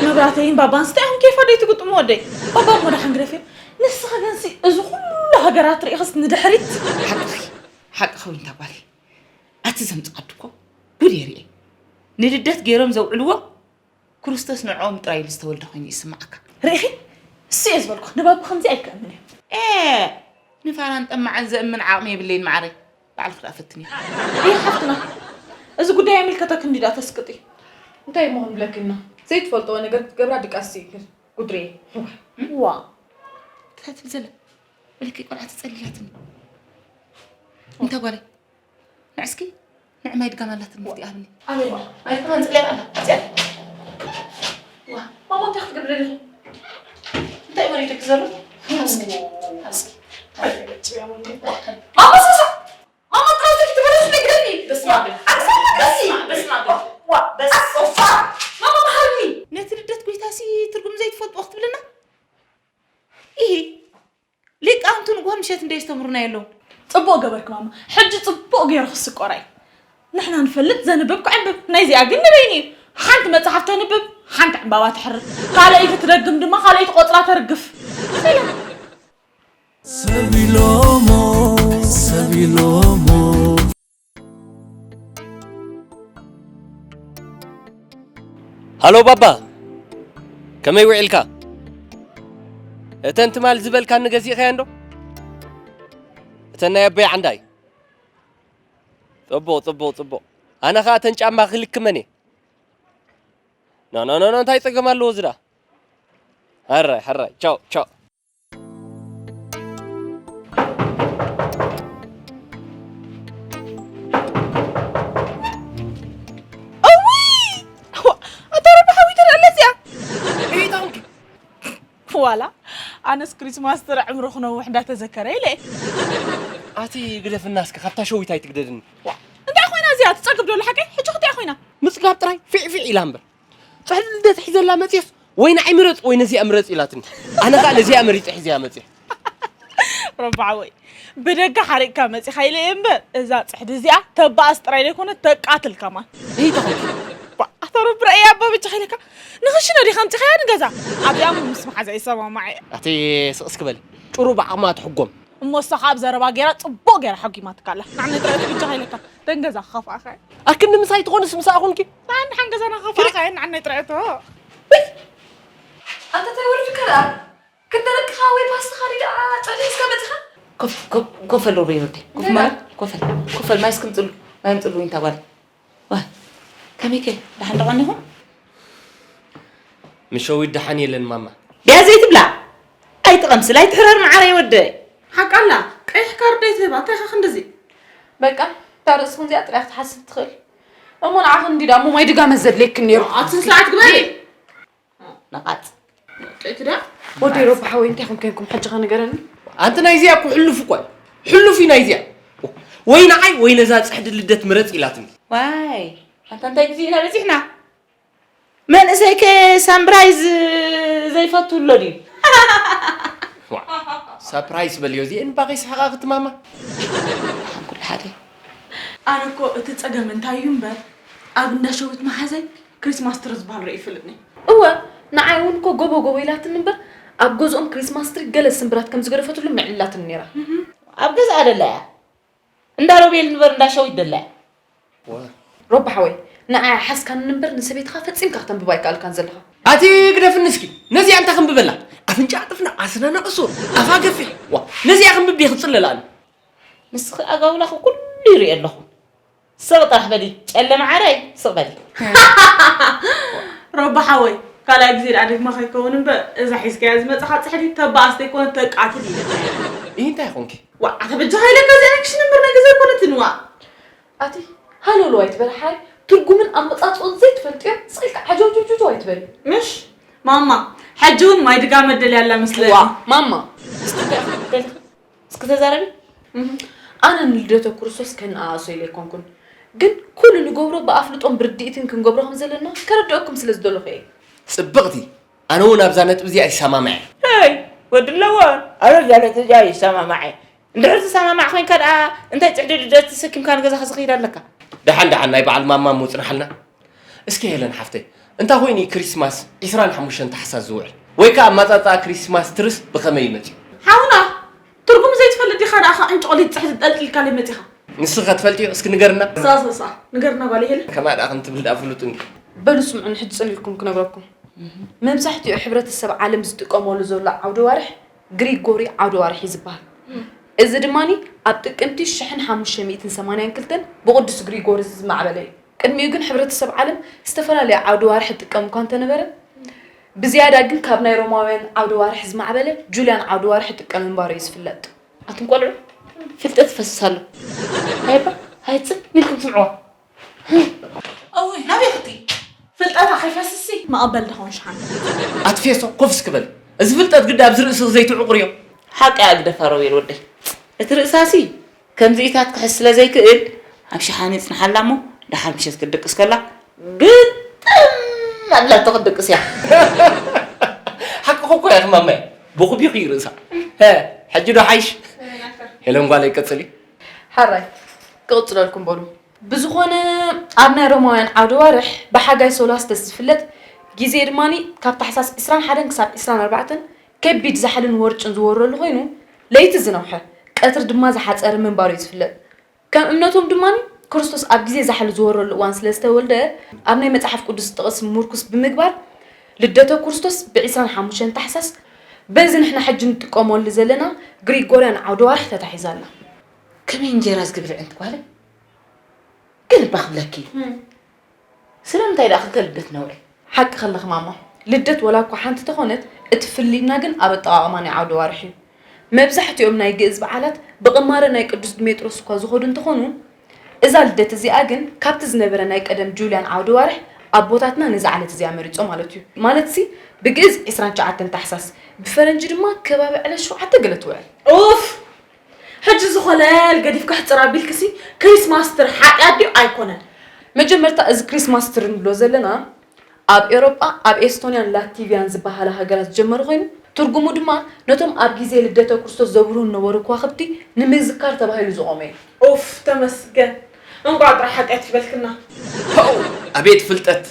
መብራተይን ባባን ስታይ ኢኹም ኬፋ ደይ ትግጥሙ ወደይ? ባባ እሞ ደሓን ግደፍዮ። ንስኺ ግንሲ እዚ ኩሉ ሃገራት ርኢኽስ ንድሕሪት? ሓቅኺ፣ ሓቅኺ ዊንታ ጓለይ። ኣቲ ዘምጽ ዓዲ እኮ ጉድ እየ ርእየ። ንልደት ገይሮም ዘውዕልዎ ክርስቶስ ንዕኦም ጥራይ ኢሉ ዝተወልደ ኮይኑ ይስምዓካ። ርኢኺ? እሱ እየ ዝበልኩ፣ ንባቢ ከምዚ ኣይከእምን እዩ። ኤ፣ ንፋራን ጠማዕን ዘእምን ዓቕሚ የብለይን ማዓረይ። ባዕልኺ ደኣ ፈትንዮ። ይህ ሓፍትና፣ እዚ ጉዳይ ኣይምልከተክን ድዩ ደኣ ተስቅጢ? እንታይ እሞ ክንብለክና? ዘይትፈልጥዎ ነገር ክትገብራ ድቃስ ይእክል። ጉድሬ። ዋ። እንታይ ትብል ዘላ? ወለከይ ቆልዓ ተጸሊላትኒ። እንታይ ጓለይ? ንዕስኪ፣ ንዕማይ ድጋም ኣላትኒ፣ እስኪ ኣብኒ። ኣበይ? ኣይ፣ ከማን ጽልያ ኣላ። ጽልያ። ዋ፣ ማማ እንታይ ክትገብሪ ደሊኺ? እንታይ ወሪድኪ ዘሎ? ኣብስኪ፣ ኣብስኪ። ማማ ሰሳ! ማማ ጥራይ ትበለስ ነግረኒ። በስመ ኣብ። ኣክሳብ በስመ ኣብ፣ በስመ ኣብ። ዋ፣ በስ-፣ ኦፋ! ማማ መሃርኒ። ነቲ ልደት ጎይታሲ ትርጉም ዘይትፈልጥዎ ክትብልና? ኢሂ። ሊቃውንቲ ንግሆ ምሸት እንደ የስተምሩና የለውን። ጽቡቕ ገበርኪ ማማ። ሕጂ ጽቡቕ ገይሩ ክስቆራ እዩ። ንሕና ንፈልጥ ዘንብብ ክዕንብብ። ናይዚኣ ግን ንበይኑ እዩ። ሓንቲ መጽሓፍ ተንብብ፣ ሓንቲ ዕምባባ ትሕርድ። ካልኣይቲ ትደግም ድማ ካልኣይቲ ቆጽላ ተርግፍ። ሰላም። ሰብ ኢሎሞ፣ ሰብ ኢሎሞ። ሃሎ ባባ፣ ከመይ ውዒልካ? እተን ትማል ዝበልካኒ ገዚእካየን ዶ? እተን ናይ ኣቦይ ዓንዳይ? ጽቡቕ፣ ጽቡቕ፣ ጽቡቕ። ኣነ ኸኣ እተን ጫማ ክልክመን እየ። ኖ፣ ኖ፣ ኖ፣ ኖ፣ እንታይ ጸገም ኣለዎ እዚ ደኣ? ሕራይ፣ ሕራይ፣ ቻው፣ ቻው። እውይ! ዋ፣ ኣታ ረቢ ሓዊተን ኣለ እዚኣ። እንታይ ኮንኪ? ዋላ፣ ኣነስ ክሪስማስ ጥረ ዕምሩ ክነውሕ እንዳተዘከረ ኢለ። ኣቲ ግደፍና እስከ፣ ካብታ ሸዊት ኣይትግደድኒ። ዋ፣ እንታይ ኮይና እዚኣ? ትጸግብ ዶ ኣላ ሓቀይ? ሕጂ ክትያ ኮይና? ምጽጋብ ጥራይ ፊዕ ፊዕ ኢላ እምበር። ጽሕዲ ልደት ሒዘላ መጽየስ፣ ወይ ንዓይ ምረጽ ወይ ነዚኣ ምረጽ ኢላትኒ። ኣነ ከኣ ነዚኣ መሪጸ ሒዘያ መጽየ። ረባዕወይ፣ ብደገ ሓሪቕካ መጺኻ ኢለ እየ እምበር፣ እዛ ጽሕዲ እዚኣ ተባኣስ ጥራይ ዘይኮነ ተቃትል ከማን። ይህ ተኾንኪ። ባ፣ ኣታ ረቢ ረኣያ ኣባ በጃኻ ኢለካ። ንኽሽነ ዲኻ ኣምጺኻያ ንገዛ? ኣብዚኣ እሞ ምስ መሓዛ ይሰማማዕ እየ። ኣቲ ስቕ እስኪ በሊ። ጭሩ ብዓቕማ ትሕጎም። እሞ እሳ ከኣ ኣብ ዘረባ ገይራ ጽቡቕ ገይራ ሓጒማትካ ኣላ። ንዓኒ ጥራይ እኮ ብጃኻ ኢለካ። ደን ገዛ ክኸፍኣኻ እየ። ኣክንዲ ምሳይ ትኾንስ ምሳኣ ኮንኪ? ንዓኒ ደሓን ገዛና ክኸፍኣኻ እየ፣ ንዓኒ ጥራይ እቶ። ውይ! ኣንታ እንታይ ወሪዱካ ደኣ? ክንደረቅኻ ወይ ፓስታኻ ድዩ ደኣ ጸኒሕካ መጺኻ? ኮፍ፣ ኮፍ፣ ኮፍ በል ሮቤል ወደይ። ኮፍ እንታይ ማለት? ደኣ? ኮፍ በል፣ ኮፍ በል፣ ማይ እስክምጽሉ፣ ማይ ኣምጽሉ ዊንታ ጓል። ዋ፣ ከመይከ? ደሓን ዶ ቀኒኹም? ምሸዊት ደሓን የለን ማማ። ድያ ዘይትብላ? ኣይትቐምስል፣ ኣይትሕረር መዓረይ ወደይ። ሓቃላ፣ ቀይሕ ካርድ ኣይትህባ፣ እንታይ ኢኻ ክንድዚ? በቃ፣ እታ ርእስኹም እዚኣ ጥራይ ክትሓስብ ትኽእል። እሞ ንዓኽን እንዲ ደኣ እሞ ማይ ድጋመ ዘድልየክን ነይሩ። ኣቲ ስነ ስርዓት ግበሪ። ነቓጽ። ጥዕቲ ደኣ? ወደይ ሮቢ ሓወይ፣ እንታይ ኢኹም ኮንኩም ሕጂ ኸ ንገረኒ? ኣንቲ ናይዚኣ እኮ ሕሉፍ እኮ እዩ። ሕሉፍ እዩ ናይዚኣ። ወይ ንዓይ ወይ ነዛ ጽሕዲ ልደት ምረጽ ኢላትኒ። ዋይ፣ ኣንታ እንታይ ግዜ ኢና በጺሕና? መንእሰይ ከ ሳምብራይዝ ዘይፈቱ ኣሎ ድዩ? ዋ፣ ሳፕራይዝ በልዮ፣ እዚኤን እባ ከይሰሓቓ ክትማማ። ደሓን ኩሉ ሓደ። ኣነ እኮ እቲ ጸገም እንታይ እዩ እምበር፣ ኣብ እንዳ ሸዊት መሓዘይ ክሪስማስ ትሪ ዝበሃል ርኢ ይፈልጥኒ። እወ፣ ንዓይ እውን እኮ ጎቦ ጎቦ ኢላትኒ እምበር፣ ኣብ ገዝኦም ክሪስማስ ትሪ ገለ ስምብራት ከም ዝገደፈትሉ ምዕሊላትኒ ነይራ። ኣብ ገዝኣ ደላ እያ። እንዳ ሮቤል ንበር እንዳ ሸዊት ደላ። ሮባ ሓወይ፣ ንዓይ ሓስካኒ እምበር ንሰበይትኻ ፈጺምካ ክተንብባ ኣይከኣልካን ዘለኻ። ኣቲ ግደፍኒ እስኪ፣ ነዚኣ እንታይ ክንብበላ? ኣፍንጫ ጥፍና፣ ኣስናና እሱር፣ ኣፋ ገፊሕ። ዋ፣ ነዚኣ ክንብብ እየ ክጽለላ ኣነ። ንስኺ ኣጋውላኺ ኩሉ ይርኢ ኣለኹ። ስቕ ጥራሕ በሊ፣ ጨለ መዓረይ፣ ስቕ በሊ። ሮባ ሓወይ፣ ካልኣይ ግዜ ደኣ ደግማ ከይከውን እምበር፣ እዛ ሒዝካያ ዝመጻኻ ጽሕዲ ተባኣስ ዘይኮነ ተቃትል ኢለካ እየ። ይህ እንታይ ኾንኪ? ዋ፣ ኣታ በጃኻ ኢለካ እዚኣ ክሽን እምበር ናይ ገዛ ኣይኮነትን፣ ዋ። ኣቲ ሃለውለው ኣይትበል ሓራይ፣ ትርጉምን ኣመጻጽኦን ዘይትፈልጥዮ ስቕ ኢልኪ ዓጀውጀውጀው ኣይትበሊ። ምሽ ማማ፣ ሕጂ እውን ማይ ድጋ መደልያ ኣላ መስለኒ። ዋ ማማ፣ እስኪ እንታይ ኢኺ ትብሊ ዘለኺ? እስኪ ተዛረቢ። ኣነ ንልደተ ክርስቶስ ከነኣእሶ ኢለ ኣይኮንኩን፣ ግን ኩሉ ንገብሮ ብኣፍልጦን ብርድኢትን ክንገብሮ ከም ዘለና ከረድኣኩም ስለ ዝደለኹ እየ። ጽብቕቲ፣ ኣነ እውን ኣብዛ ነጥቢ እዚኣ ይሰማማዕ እየ። ሄይ ወዲ ኣለዋ። ኣነ ኣብዛ ነጥቢ እዚኣ ይሰማማዕ እየ። እንድሕር ትሰማማዕ ኮይንካ ደኣ እንታይ ጽዕዲ ልደት ተሰኪምካ ንገዛኻ ዝኸይድ ኣለካ? ደሓን ደሓን ናይ በዓል ማማ እሞ ጽንሓልና። እስኪ ሄለን ሓፍተይ እንታይ ኮይኑ እዩ ክሪስማስ ዒስራን ሓሙሽተን ታሕሳስ ዝውዕል? ወይ ከኣ ኣማጻጽኣ ክሪስማስ ትርስ ብኸመይ እዩ መጺኡ? ሓውና ትርጉሙ ዘይትፈልጥ ዲኻ ደኣ ከ ዕንጭቆሊት ጽሕዲ ጠልጢልካለይ መጺኻ? ንስኺ ከ ትፈልጥዮ እስኪ ንገርና። ሳሳሳ ንገርና ጓለይ ሄለን። ከማኣ ደኣ ከምትብል ደኣ ፍሉጥ እንድዩ። በሉ ስምዑኒ ሕጂ ጽን ኢልኩም ክነግረኩም። መብዛሕትኡ ሕብረተሰብ ዓለም ዝጥቀመሉ ዘሎ ዓውደ ዋርሕ ግሪጎሪ ዓውደ ዋርሕ እዩ ዝበሃል። እዚ ድማ ኣብ ጥቅምቲ ሽሕን ሓሙሽተ ሚእትን ሰማንያን ክልተን ብቅዱስ ግሪጎሪ ዝማዕበለ እዩ። ቅድሚኡ ግን ሕብረተሰብ ዓለም ዝተፈላለየ ዓውደ ዋርሕ ይጥቀም እኳ እንተነበረ ብዝያዳ ግን ካብ ናይ ሮማውያን ዓውደ ዋርሕ ዝማዕበለ ጁልያን ዓውደ ዋርሕ ይጥቀም ምንባሩ እዩ ዝፍለጥ። ኣቱም ቆልዑ ፍልጠት ይፈስስ ኣሎ። ሃይባ ሃይ ጽን ኢልኩም ስምዕዋ። እውይ ናበይ ክትይ ፍልጠታ ከይፈስሲ መቐበል ድኸውን ሽሓን። ኣቲ ፌስቶ ኮፍ እስኪ በሊ። እዚ ፍልጠት ግዳ ኣብዚ ርእስኺ ዘይትዕቑርዮ። ሓቃ እያ ግደፋ ሮቤል ወደይ። እቲ ርእሳሲ ከም ዝኢታት ክሕዝ ስለ ዘይክእል ኣብ ሽሓን ይጽንሓላ እሞ ደሓር ምሸት ክትድቅስ ከላ ግጥም ኣቢላቶ ክትድቅስ እያ። ሓቅኺ እኮ ኢኺ ማማየ። ቦኹቢኺ እዩ ርእሳ። ሀ፣ ሕጂ ዶ ሓይሽ? ሄለን ጓለይ ቀጽሊ። ሓራይ ክቕጽለልኩም በሉ። ብዝኾነ ኣብ ናይ ሮማውያን ዓውደ ዋርሕ ብሓጋይ ሶላስተስ ዝፍለጥ ግዜ ድማ ካብ ታሕሳስ ዕስራን ሓደን ክሳብ ዕስራን ኣርባዕተን ከቢድ ዛሕልን ወርጭን ዝወረሉ ኮይኑ ለይቲ ዝነውሐ ቀትሪ ድማ ዝሓጸረ ምንባሩ እዩ ዝፍለጥ። ከም እምነቶም ድማ ክርስቶስ ኣብ ግዜ ዛሕሊ ዝወረሉ እዋን ስለ ዝተወልደ ኣብ ናይ መጽሓፍ ቅዱስ ጥቕሲ ምርኩስ ብምግባር ልደተ ክርስቶስ ብ ዕስራን ሓሙሽተን ታሕሳስ በዚ ንሕና ሕጂ ንጥቀመሉ ዘለና ግሪጎርያን ዓውደ ዋርሕ ተታሒዛ ኣላ። ከመይ እንጀራ ዝግብልዕ እንት ጓለይ ግን እባ ክብለኪ ስለምንታይ ደኣ ክልተ ልደት ነውዕል? ሓቅኺ ኣለኺ ማማ፣ ልደት ወላ እኳ ሓንቲ ተኾነት እቲ ፍልልይና ግን ኣብ ኣጠቓቕማ ናይ ዓውደ ኣዋርሕ እዩ። መብዛሕቲኦም ናይ ግእዝ በዓላት ብቕማረ ናይ ቅዱስ ዲሜጥሮስ እኳ ዝኸዱ እንተኾኑ እዛ ልደት እዚኣ ግን ካብቲ ዝነበረ ናይ ቀደም ጁልያን ዓውደ ኣዋርሕ ኣቦታትና ነዛ ዕለት እዚኣ መሪጾም ማለት እዩ። ማለትሲ ብግእዝ ዕስራን ትሽዓተን ታሕሳስ ብፈረንጂ ድማ ከባቢ ዕለት ሸውዓተ ገለ ትውዕል። ኡፍ! ሕጂ እዚ ኮለል ገዲፍካ ሕጽር ኣቢልክሲ ክሪስማስ ትሪ ሓጥያት ድዩ ኣይኮነን? መጀመርታ እዚ ክሪስማስ ትሪ ንብሎ ዘለና ኣብ ኤውሮጳ ኣብ ኤስቶንያን ላቲቪያን ዝበሃላ ሃገራት ዝጀመረ ኮይኑ ትርጉሙ ድማ ነቶም ኣብ ግዜ ልደተ ክርስቶስ ዘብርሁ ዝነበሩ ከዋኽብቲ ንምዝካር ተባሂሉ ዝቖመ እዩ። ኡፍ ተመስገን እንቋዕ ጥራሕ ሓጥያት ይበልክና። ፖው ኣቤት ፍልጠት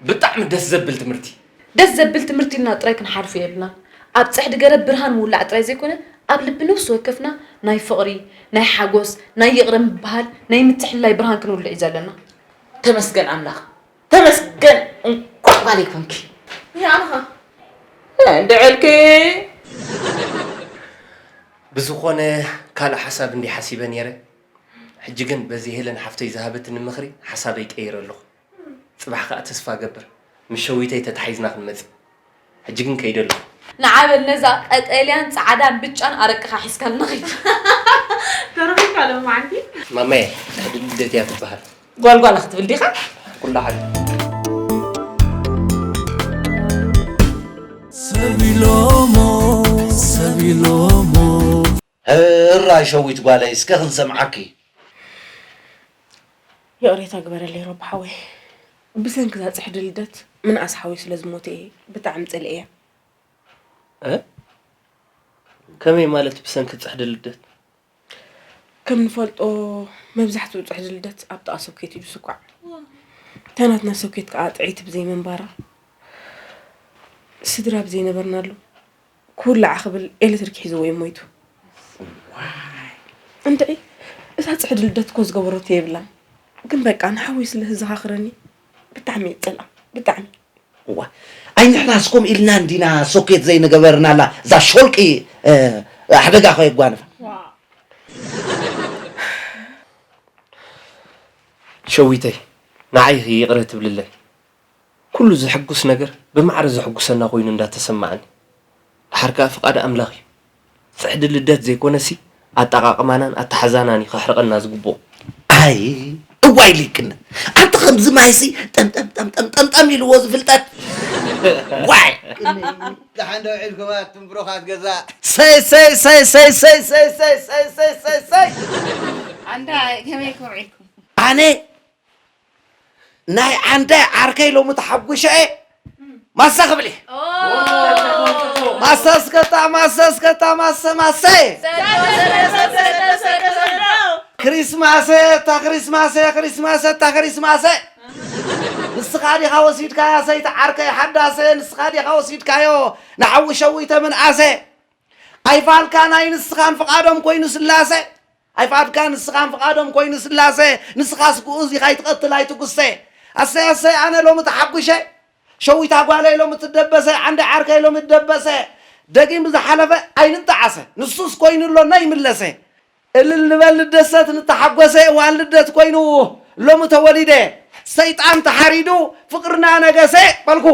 ብጣዕሚ ደስ ዘብል ትምህርቲ። ደስ ዘብል ትምህርቲ ኢልና ጥራይ ክንሓልፎ የብልናን። ኣብ ጽሕዲ ገረብ ብርሃን ምውላዕ ጥራይ ዘይኮነ፣ ኣብ ልቢ ነፍሲ ወከፍና ናይ ፍቕሪ፣ ናይ ሓጎስ፣ ናይ ይቕረ ምብህሃል፣ ናይ ምትሕልላይ ብርሃን ክንውልዕ እዩ ዘለና። ተመስገን ኣምላኽ፣ ተመስገን እንኳዕ ጓለይ ኮንኪ። ንዓኻ እንድዒ ኢልኪ። ብዝኾነ ካልእ ሓሳብ እንድየ ሓሲበ ነይረ። ሕጂ ግን በዚ ሄለን ሓፍተይ ዝሃበትኒ ምኽሪ ሓሳበይ ቀይረ ኣለኹ። ጽባሕ ከኣ ተስፋ እገብር ምስ ሸዊተይ ተታሒዝና ክንመጽእ። ሕጂ ግን ከይደ ኣለኹ። ንዓ በል ነዛ ቀጠልያን ጻዕዳን ብጫን ኣረቅኻ ሒዝካልና ኺድ። ተረኺብካ ሎማዓንቲ። ማማየ ድሕሪ ልደት እያ ትበሃል። ጓልጓል ክትብል ዲኻ? ኩላ ሓቂ። ሰብ ኢሎሞ ሰብ ኢሎሞ። ህራይ ሸዊት ጓለይ እስከ ክንሰምዓኪ። ይቕሬታ ግበረለይ ሮቢ ሓወይ፣ ብሰንኪ እዛ ጽሕዲ ልደት ምንኣስ ሓወይ ስለ ዝሞተ እየ ብጣዕሚ ጸሊኤያ። እ ከመይ ማለት ብሰንኪ ጽሕዲ ልደት? ከም ንፈልጦ መብዛሕትኡ ጽሕዲ ልደት ኣብ ጥቓ ሶኬት እዩ ዝስኳዕ። እታ ናትና ሶኬት ከኣ ጥዕይቲ ብዘይ ምንባራ ስድራ ብዘይ ነበርናሉ ክውላዕ ክብል ኤለትሪክ ሒዝዎ እዩ ሞይቱ። እንድዒ እቲ እታ ጽሕዲ ልደት እኮ ዝገበረቶ የብላን። ግን በቃ ንሓወይ ስለ ዝዘኻኽረኒ ብጣዕሚ እየ ዝጸልኣ። ብጣዕሚ። እዋ፣ ኣይ ንሕናስ ከምኡ ኢልና እንዲና ሶኬት ዘይንገበርናላ እዛ ሾልቂ፣ እ፣ ሓደጋ ከየጓንፋ። ሸዊተይ፣ ንዓይ ኢኺ ይቕረ ትብልለይ። ኩሉ ዘሐጉስ ነገር ብማዕረ ዘሐጉሰና ኮይኑ እንዳተሰማዓኒ። ደሓር ከኣ ፍቓድ ኣምላኽ እዩ። ጽሕዲ ልደት ዘይኮነሲ ኣጠቓቕማናን ኣተሓዛናን እዩ ከሕርቐና ዝግብኦ። ኣይ፣ እዋይ ሊቅነት። ኣንተ ከምዚ ማይሲ ጠምጠም ጠምጠም ጠምጠም ኢልዎ ዝፍልጠት። ዋይ። ደሓን ዶ ውዒልኩም ኣቱም ብሩኻት ገዛ? ሰይ፣ ሰይ፣ ሰይ። ኣንታ ከመይ ውዒልኩም? ኣነ ናይ ዓንዳይ ዓርከይ ሎሚ ተሓጒሸ እየ። ማሳ ክብል እየ። ኦ። ማሳ እስከታ፣ ማሳ እስከታ፣ ማሰ፣ ማሰ። ክሪስማሰ፣ እታ ክሪስማሰ፣ ክሪስማሰ፣ እታ ክሪስማሰ። ንስኻ ዲኻ ወሲድካያ ሰይቲ ዓርከይ ሓዳሰ፣ ንስኻ ዲኻ ወሲድካዮ ንሓዊ ሸዊተ ምንኣሰ። ኣይፋልካ ናይ ንስኻን ፍቓዶም ኮይኑ ስላሰ። ኣይፋልካ ንስኻን ፍቓዶም ኮይኑ ስላሰ። ንስኻስ ግኡዝ ኢኻ ኣይትቐትል ኣይትጉሰ። ኣሰይ ኣሰይ ኣነ ሎሚ ተሓጒሸ። ሸዊታ ጓለይ ሎሚ ትደበሰ። ዓንዲ ዓርከይ ሎሚ ትደበሰ። ደጊም ብዝሓለፈ ኣይንጠዓሰ። ንሱስ ኮይኑ ኣሎ ነይምለሰ። እልል ንበል ንደሰት ንተሓጎሰ እዋን ልደት ኮይኑ ሎሚ ተወሊደ ሰይጣን ተሓሪዱ ፍቅርና ነገሰ በልኩ።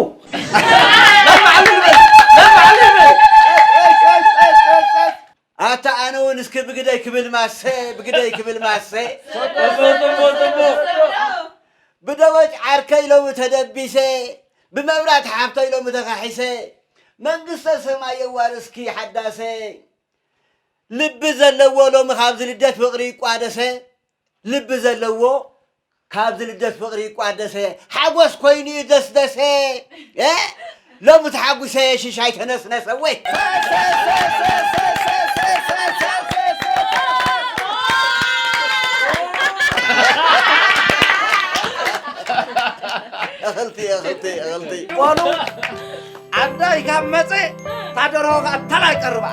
ኣታ ኣነ እውን እስኪ ብግደይ ክብል ማሰ ብግደይ ክብል ማሰ ብደወጭ ዓርከይ ሎሚ ተደቢሰ ብመብራት ሓፍተይ ሎሚ ተኻሒሰ መንግስተ ሰማይ የዋርስኪ ሓዳሰ። ልቢ ዘለዎ ሎሚ ካብዚ ልደት ፍቕሪ ይቋደሰ። ልቢ ዘለዎ ካብዚ ልደት ፍቕሪ ይቋደሰ። ሓጎስ ኮይኑ እዩ ደስደሰ። እ? ሎሚ ተሓጉሰ ሽሻይ ተነስነሰ ወይ። እኽልቲ፣ እኽልቲ፣ እኽልቲ። ጓሉ ዓዳይ ካብ መጸ ታደርሆ ከኣ ታላይ ቀርባ።